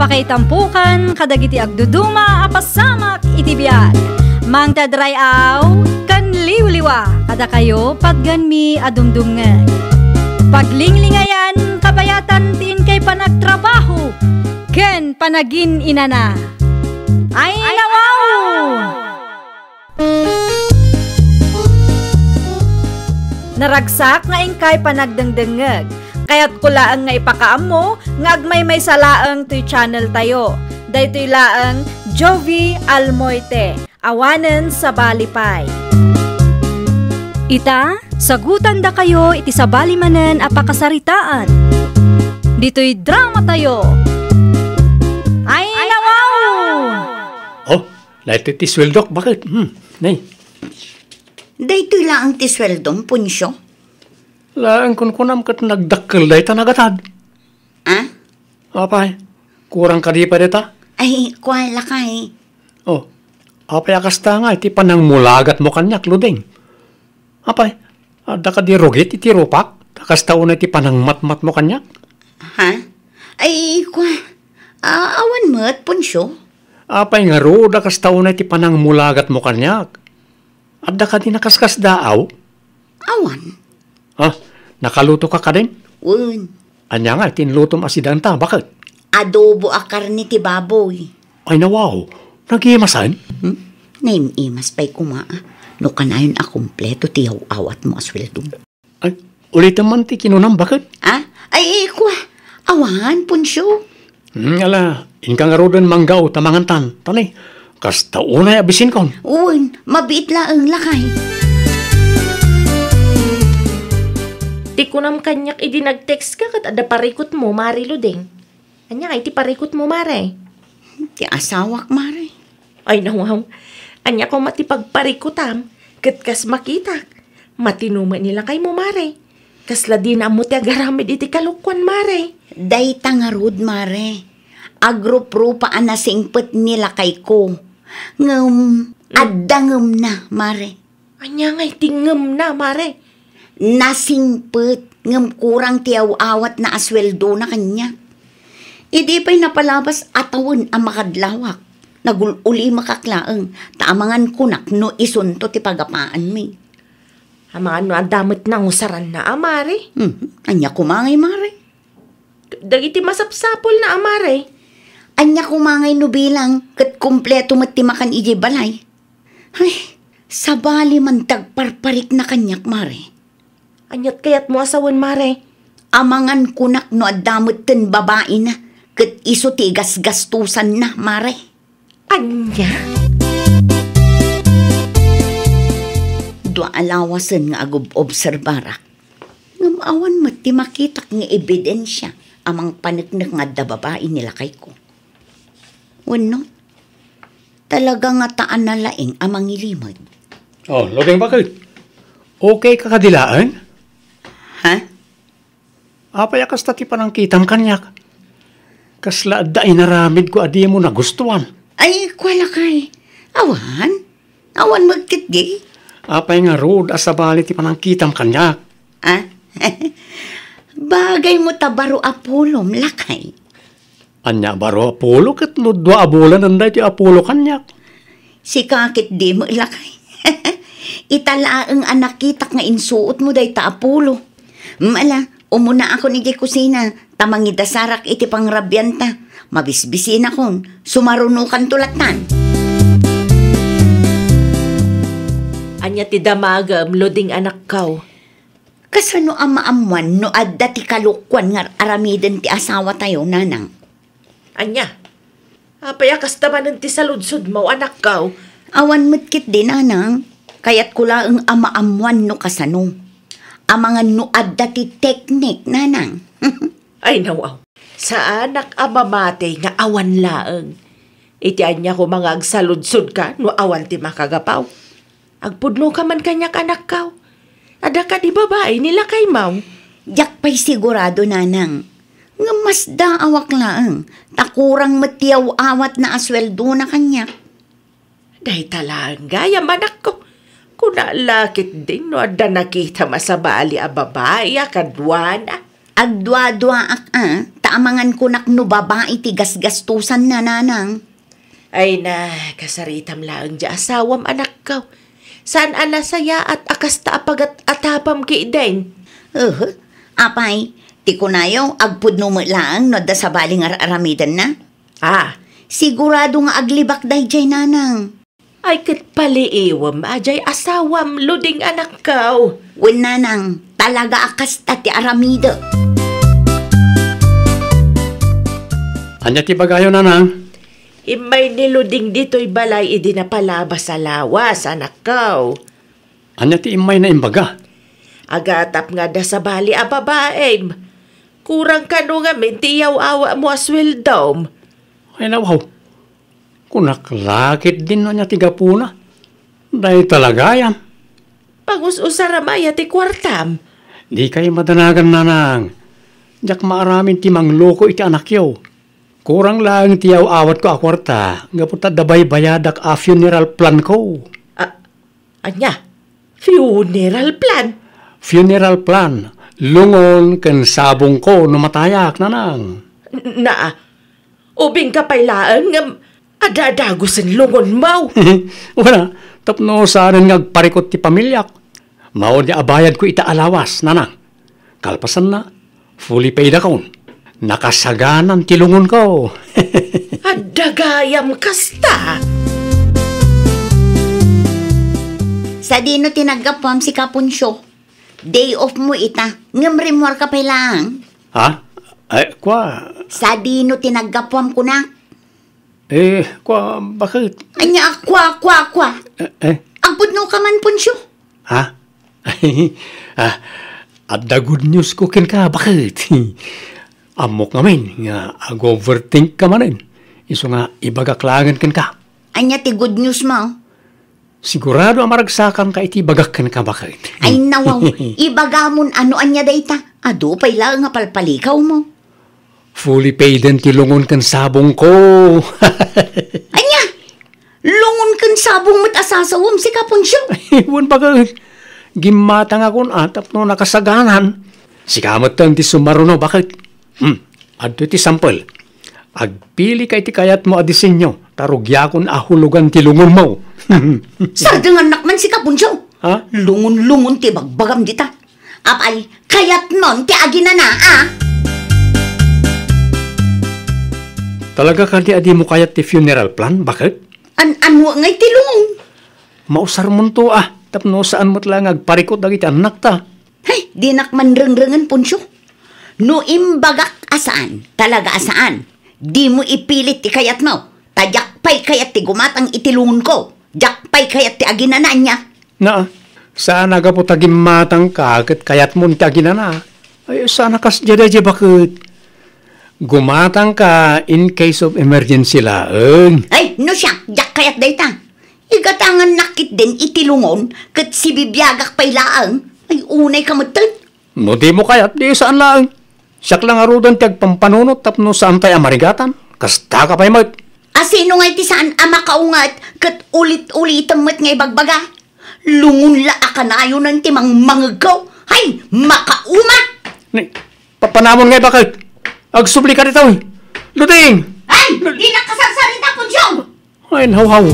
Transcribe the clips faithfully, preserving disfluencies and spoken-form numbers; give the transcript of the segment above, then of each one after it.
Pakaitampokan kadagiti agduduma a pasamak iti biag. Mangted ray-aw ken liwliwa kadakayo patgenmi a dumdumngeg. Paglinglingayan kabayatan ti inkay panagtrabaho ken panagin-inana. Ay, nawaw! Naragsak nga inkay panagdengdengngeg. Kayatko laeng nga ipakaammo nga agmaymaysa laeng toy channel tayo. Daytoy laeng Jovi Almoite, awanen sabali pay. Ita, sagutandakayo iti sabali manen a pakasaritaan. Ditoy drama tayo. Ay, nawaw! Oh, daytoy ti sueldok, baket? Hmm, nay. Daytoy laeng ti sueldom, Poncio? Laeng kunkunam ket nagdakkel dayta nagatad. Ah? Apay, kurang kadi pay dayta? Ay, kua, lakay. Oh, apay a kasta nga iti panangmulagatmo kaniak, Luding? Apay, adda kadi rugit iti rupak? Ta kasta unay ti panangmatmatmo kaniak? Ha? Ay, kua, a-, awan met, Poncio. Apay ngarud a kasta unay ti panangmulagatmo kaniak? Adda kadi nakaskasdaaw? Awan. Ah, nakaluto ka kadin? Wen. Ania nga ti inlutom a sidanta, baket? Adobo a karne ti baboy. Ay, nawaw. Nagimasan? Hmm? Naim-imas pay koma, ah. No kanayon a kompleto ti yaw-awatmo a sueldom. Ay, ulitem man ti kinunam, baket? Ah? Ay, kua. Awan, Poncio. Hmm, ala, inka ngaruden manggaw ta mangantan. Tani, kasta unay a bisinkon. Wen, mabiit laeng, lakay. Ti kunam kaniak idi nag-text ka ket adda parikutmo, Mare Luding. Ania ngay ti parikutmo, Mare? Ti asawak, Mare. Ay, nawaw. Ania koma ti pagparikutam? Ket kas makitak, matino met ni lakaymo, Mare. Kasla dina ammo ti agaramid iti kalokuan, Mare. Dayta ngarud, Mare. Agruprupa a nasingpet ni lakayko. Ngem, mm, adda ngemna, Mare. Ania ngay ti ngemna, Mare? Nasingpet, ngem kurang ti aw-awatna a sueldona kaniak. Idi pay napalabas a tawen a makadlawak, nagul-ulimakak laeng, ta amangan kunak no isunto ti pagapaanmi. Amangan no adda met nangusaranna a, Mare? Hmm, ania koma ngay, Mare? Dagiti masapsapulna a, Mare? Ania koma ngay no bilang ket kompleto met ti makan idiay balay? Ay, sabali man ti agparparikna kaniak, Mare. Aniat kayatmo a sawen, Mare? Amangan kunak no adda metten babaina, ket isu ti igasgastosanna, Mare. Ania? Dua a lawasen nga agub-obserbarak. Ngem awan met ti makitak nga ebidensia a mangpaneknek nga adda babai ni lakayko. Wenno, talaga ngata a nalaing a mangilimed. Oh, Luding, baket? Okay ka kadi laeng? Ha? Apay a kasta ti panangkitam kaniak? Kasla adda inaramidko a dimo nagustuan? Ay, kua, lakay. Awan. Awan met ketdi. Apay ngarud a sabali ti panangkitam kaniak? Ah? Bagaymo ta baro a pulom, lakay. Ania baro a pulo ket no dua a bulanen daytoy a pulo kaniak? Sika ketdi met, lakay. Ita laeng a nakitak nga insuotmo dayta a pulo. Mala, umunaakon idiay kusina, ta mangidasarak iti pangrabianta. Mabisbisinakon, sumarunokanto lattan. Ania ti damagem, Luding, anakko? Kasano a maammuan no adda ti kalokuan nga ar-aramiden ti asawatayo, nanang? Ania? Apay a kasta manen ti saludsodmo, anakko? Awan met ketdi, nanang. Kayatko laeng a maammuan no kasano. Amangan no adda ti teknik, nanang. Ay, nawaw. Saanak a mamati nga awan laeng. Iti ania koma nga agsaludsodka no awan ti makagapaw? Agpudnoka man kaniak, anakko. Adda kadi babai ni lakaymo? Diak pay sigurado, nanang. Ngem masdaawak laeng, ta kurang met ti aw-awatna a sueldona kaniak. Dayta laeng gayam, anakko. Kuna la ketdin no adda nakitam a sabali a babai a kaduana. Agduaduaak a, ta amangan kunak no babai ti gasgastusanna, nanang. Ay na, kasaritam laeng ti asawam, anakko. Saan a nasayaat a kasta a pagat-atapam ketdin. Uhu. Apay, ti kunayo, agpudno met laeng no adda sabali nga ar-aramidenna? Ah. Sigurado nga aglibak daydiay, nanang. Ay, ket paliiwem a diay asawam, Luding, anakko. Wen, nanang, talaga a kasta ti aramidek. Ania ti bagayo, nanang? Immay ni Luding ditoy balay idi napalabas a lawas, anakko. Ania ti immayna imbaga? Agatap nga adda sabali a babaim. Kurang kano ngamin ti iyaw-awatmo a sueldom. Ay, nawaw. Kunak la ketdin no ania ti gapuna. Dayta la gayam. Pangus-usaram aya ti kuartam? Dikay madanagan, nanang. Diak maaramid ti mangloko iti anakyo. Kurang laeng ti iyaw-awatko a kuarta gapu ta adda baybayadak a funeral planko. A-, ania? Funeral plan? Funeral plan. Lungon ken sabongko no matayak, nanang. N-, naa. Ubingka pay laeng ngem adadagusen lungonmo. Wala, tapno saanen nga agparikut ti pamiliak. Maudi a bayadko ita a lawas, nanang. Kalpasanna, fully paid akon. Nakasaganan ti lungonko. Adda gayam kasta. Sadino ti naggapuam, Sika Poncio? Day off mo ita, ngem rimmuarka pay laeng. Ha? Ay, kua. Sadino ti naggapuam, kunak? Eh, kua, baket? Ania, kua, kua, kua? Eh, eh? Agpudnoka man, Poncio? Ha? Ah, adda good news ko kenka, baket? Ammok ngamin nga ag-overthinkka manen. Isu nga ibagak laengen kenka. Ania ti good news mo? Sigurado a maragsakanka iti ibagak kenka, baket. Ay, nawaw, ibagamon a no ania dayta. Adu pay laeng a palpalikawmo. Fully paiden ti lungon ken sabongko. Ania? Lungon ken sabong met a sasawem, Sika Poncio? Wen, baket. Gimmatangakon a tapno nakasaganan. Sika metten ti sumaruno, baket. Hmm. Adtoy ti sampel. Agpilika iti kayatmo a disenyo, ta rugiakon a hulogan ti lungonmo. Sardengannak man, Sika Poncio. Ha? Lungon-lungon ti bagbagam dita. Apay, kayatmon ti aginana, a? Talaga kadi a dimo kayat ti funeral plan, baket? An-, ania ngay ti lungon? Mausarmonto, a, tapno saan met laeng nga agparikut dagiti annakta. Hay, dinak man rengrengen, Poncio. No imbagak a saan, talaga a saan, dimo ipilit ti kayatmo. Ta diak pay kayat ti gumatang iti lungonko. Diak pay kayat ti aginana, ania? Naa, saan a gapu ta gimmatangka ket kayatmon ti aginana. Ay, saan a kasdiay daydiay, baket. Gumatangka in case of emergency laeng. Ay, no siak, diak kayat dayta. Igatangannak ketdin iti lungon ket sibibiagak pay laeng. Ay, unayka metten. No dimo kayat, di saan laeng. Siak la ngaruden ti agpampanunot tapno saantay a marigatan. Kastaka pay met. A, sino ngay ti saan a makaunget ket ulit-ulitem met nga ibagbaga? Lungon la a kanayonen ti mangmangegko. Hay, makauma! Ni, papanamon ngay, baket. Agsublika ditoy. Luding! Ay, dinak kasarsarita, Poncio! Ay, hawhaw.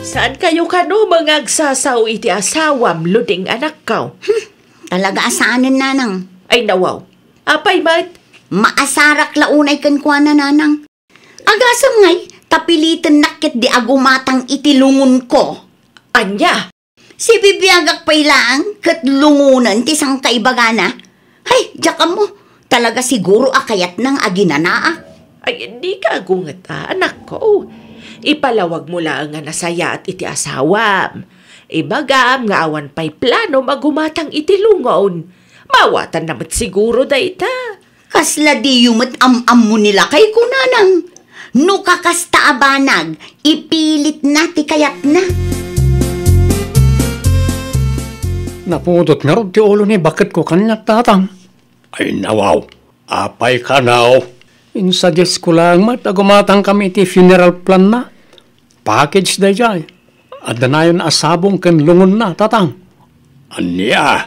Saankayo kano nga agsasao iti asawam, Luding, anakko? Hmm, talaga a saanen, nanang. Ay, nawaw. Apay met? Maasarak la unay kenkuana, nanang. Agasem ngay, ta pilitennak ketdi a gumatang iti lungonko. Ania? Sibibiagak pay laeng ket lungonen ti sangkaibagana. Hay, diak ammo. Talaga siguro a kayatna nga aginanaak. Ay, dika agunget a, anakko. Ipalawagmo laeng a nasayaat iti asawam. Ibagam nga awan pay planom a gumatang iti lungon. Maawatanna met siguro dayta. Kasla diyo met am-ammo ni lakayko, nanang. No kakasta a banag, ipilitna ti kayatna. Napudot ngarud ti ulo ni baketko kaniak, tatang. Ay, nawaw. Apay kano? Insuggest ko laeng met a gumatangkami iti funeral planna. Package daydiay. Adda nayon a sabong ken lungonna, tatang. Ania?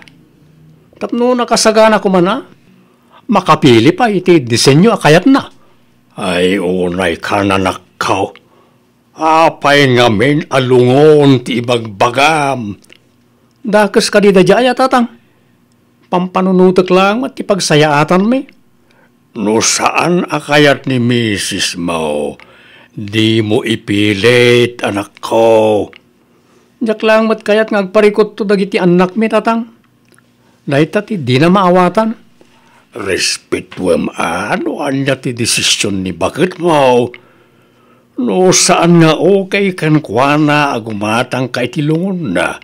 Tapno nakasagana koma, a, makapili pay iti disenyo a kayatna. Ay, unay ka, anakko. Apay ngamin a lungon ti ibagbagam? Dakes kadi daydiay a, tatang? Pampanunotek laeng met ti pagsayaatanmi. No saan a kayat ni misismo, dimo ipilit, anakko. Diak laeng met kayat nga agparikutto dagiti annakmi, tatang. Dayta ti dina maawatan. Respetuem a no ania ti desisyon ni baketmo. No saan nga okay kenkuana a gumatangka iti lungonna,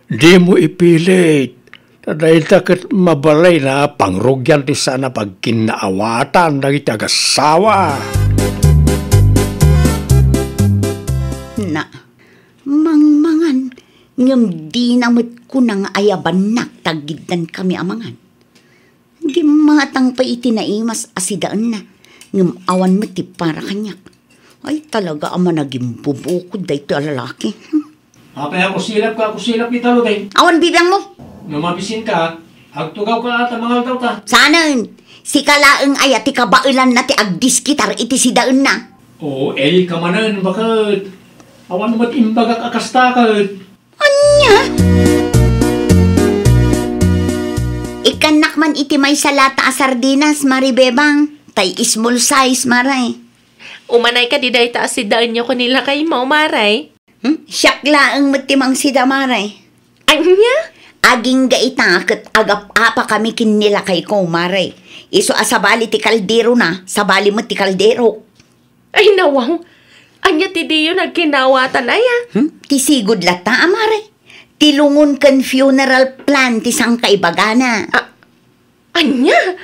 dimo ipilit. Ta dayta ket mabalin a pangrugian ti saan a pagkinnaawatan dagiti agassawa. Na, mangmangan, ngem dina met kuna nga ayabannak ta aggiddankami a mangan. Gimmatang pay iti naimas a sidaenna, ngem awan met ti para kaniak. Ay, talaga a managimbubukod daytoy a lalaki. Apay a kusilapka a kusilap ni Taluding? Awan bibiangmo. No mabisinka, agtugawka a ta mangaldaw ta. Saanen, sika laeng aya ti kabaelanna ti agdiskitar iti sidaenna? O, ay ka manen, baket. Awan met imbagak a kasta ket. Ania? Ikkannak man iti maysa lata a sardinas, Mari Bebang. Tay small size, Mare. Umanay kadi dayta a sidaenyo ken ni lakaymo, Mare? Hmm? Siak laeng met ti mangsida, Mare. Ania? Agingga ita ket agap-apakami ken ni lakayko, Mare. Isu a sabali ti kalderona, sabali met ti kaldero. Ay, nawaw. Ania ti diyo nagkinnaawatan aya? Hmm? Ti sigud latta a, Mare. Ti lungon ken funeral plan ti sangkaibagana. A-, ania?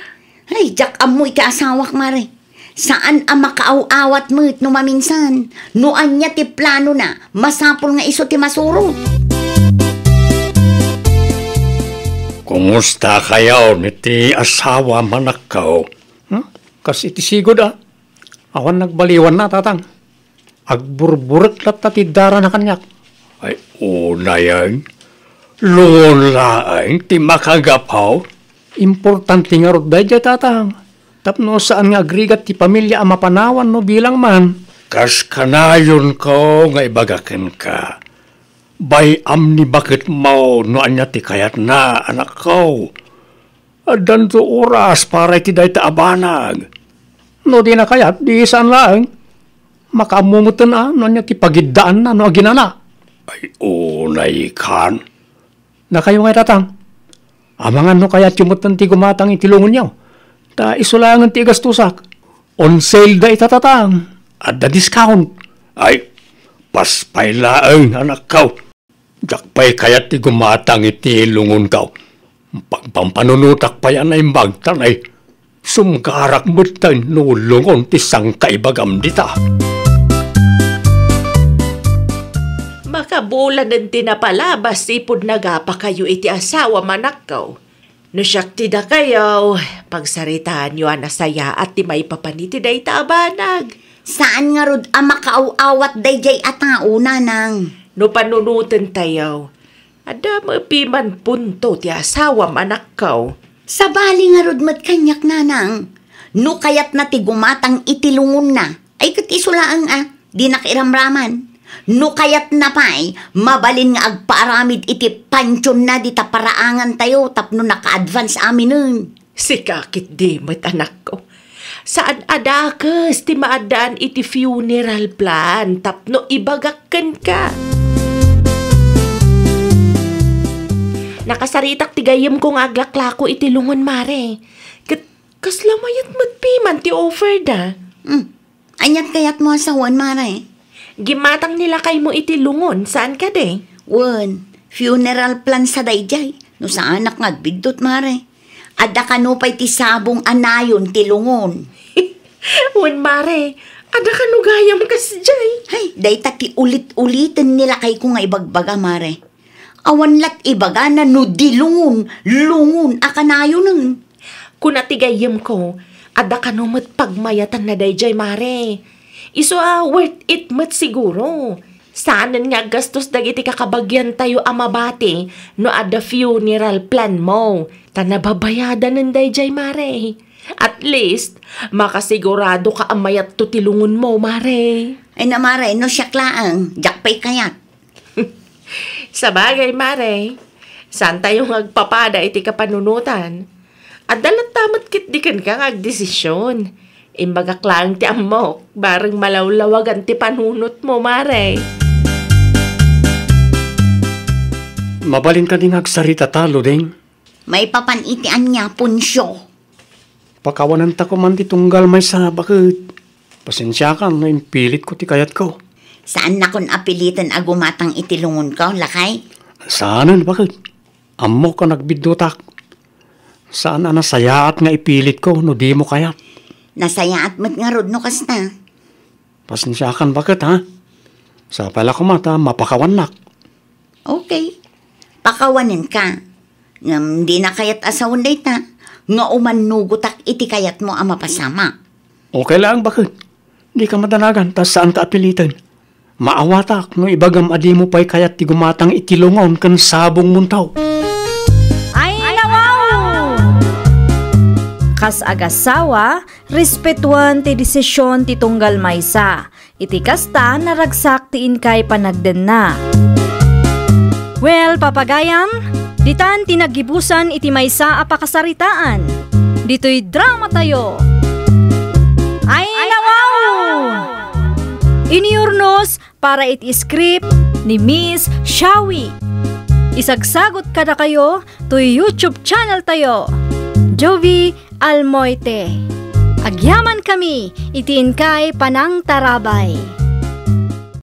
Ay, diak ammo iti asawak, Mare. Saan a makaaw-awat met no maminsan. No ania ti planona, masapul nga isu ti masurot. Kumusta kayo ni ti asawa, manakkaw? Hmm? Kas iti sigud, a. Awan nagbaliwanna, tatang. Agburburek latta ti darana kaniak. Ay, unayen. Lungon laeng ti makagapu. Importante ngarud daydiay, tatang. Tapno saan nga agrigat ti pamilia a mapanawan no bilang man. Kas kanayonko nga ibaga kenka, bay-am ni baketmo no ania ti kayatna, anakko. Addanto oras para iti dayta a banag. No dina kayat, di saan laeng. Makaammo metten a no ania ti pagiddaanna no aginana. Ay, unay kan. Dakayo ngay, tatang. Amangan no kayatyo metten ti gumatang iti lungonyo. Ta isu laengen ti igastusak. On sale da ita, tatang. Adda discount. Ay, paspay laeng, anakko. Diak pay kayat ti gumatang iti lungonko. Pagpampanunotak pay a naimbag, ta nay, sumgarak metten no lungon ti sangkaibagam dita. Makabulanen ti napalabas ipud nagapakayo iti asawa, manakkaw. No siak ti dakayo, pagsaritaanyo a nasayaat ti maipapan iti dayta a banag. Saan ngarud a makaaw-awat daydiay a tao, nanang. No panunotentayo, adda met piman punto ti asawam, anakko. Sabali ngarud met kaniak, nanang. No kayatna ti gumatang iti lungonna, ay ket isu laeng a, dinak iramraman. No kayatna pay, mabalin nga agpaaramid iti pantionna dita paraangantayo tapno naka-advance aminen. Sika ketdi met, anakko. Saan a dakes ti maaddaan iti funeral plan tapno ibagak kenka. Nakasaritak ti gayyemko nga aglaklako iti lungon, Mare. Ket kasla mayat met piman ti offer da. Hmm. Aniat kayatmo a sawen, Mare? Gimmatang ni lakaymo iti lungon, saan kadi? Wen, funeral plan sa daydiay. No saanak nga agbiddut, Mare. Adda kano pay ti sabong a nayon ti lungon. Wen, Mare, adda kano gayam kasdiay? Hay, dayta ti ulit-uliten ni lakayko nga ibagbaga, Mare. Awan lat ibagana no di lungon, lungon a kanayonen. Kuna ti gayyemko, adda kano met pagmayatanna daydiay, Mare. Isu a worth it met siguro. Saanen nga aggastos dagiti kakabagiantayo a mabati no adda funeral plan mo, ta nababayadanen daydiay, mare. At least, makasigurado ka a mayatto ti lungonmo, mare. Ay na, mare, no siak laeng, diak pay kayat. Sabagay, mare, saantayo nga agpapada iti kapanunotan. Adda latta met ketdi kenka nga agdesisyon. Imbagak laeng ti ammok, bareng malawlawagan ti panunotmo, mare. Mabalin kadi nga agsarita ta, Luding? Maipapan iti ania, Poncio? Pakawanenta koman ti tunggal maysa, baket. Pasensiakan no impilitko ti kayatko. Saannakon a piliten a gumatang iti lungonko, lakay? Saanen, baket. Ammok a nagbiddutak. Saan a nasayaat nga ipilitko no dimo kayat. Nasayaat met ngarud no kasta. Pasensiakan, baket, ha? Sapay la koma ta mapakawannak. Okay. Pakawanenka. Ngem dina kayat a sawen dayta, nga umannugotak iti kayatmo a mapasamak. Okay laeng, baket. Dika madanagan ta saanka a piliten. Maawatak no ibagam a dimo pay kayat ti gumatang iti lungon ken sabongmonto. Ay, nawaw! Kas agasawa, respetuan ti desisyon ti tunggal maysa. Iti kasta, naragsak ti inkay panagdenna. Well, papagayam, ditan ti naggibusan iti maysa a pakasaritaan. Ditoy dramatayo. Ay, nawaw! Inurnos para iti script ni Miss Shawi. Isagsagot kadakayo toy YouTube channel tayo, Jovie Almoite. Agyamankami iti inkay panangtarabay.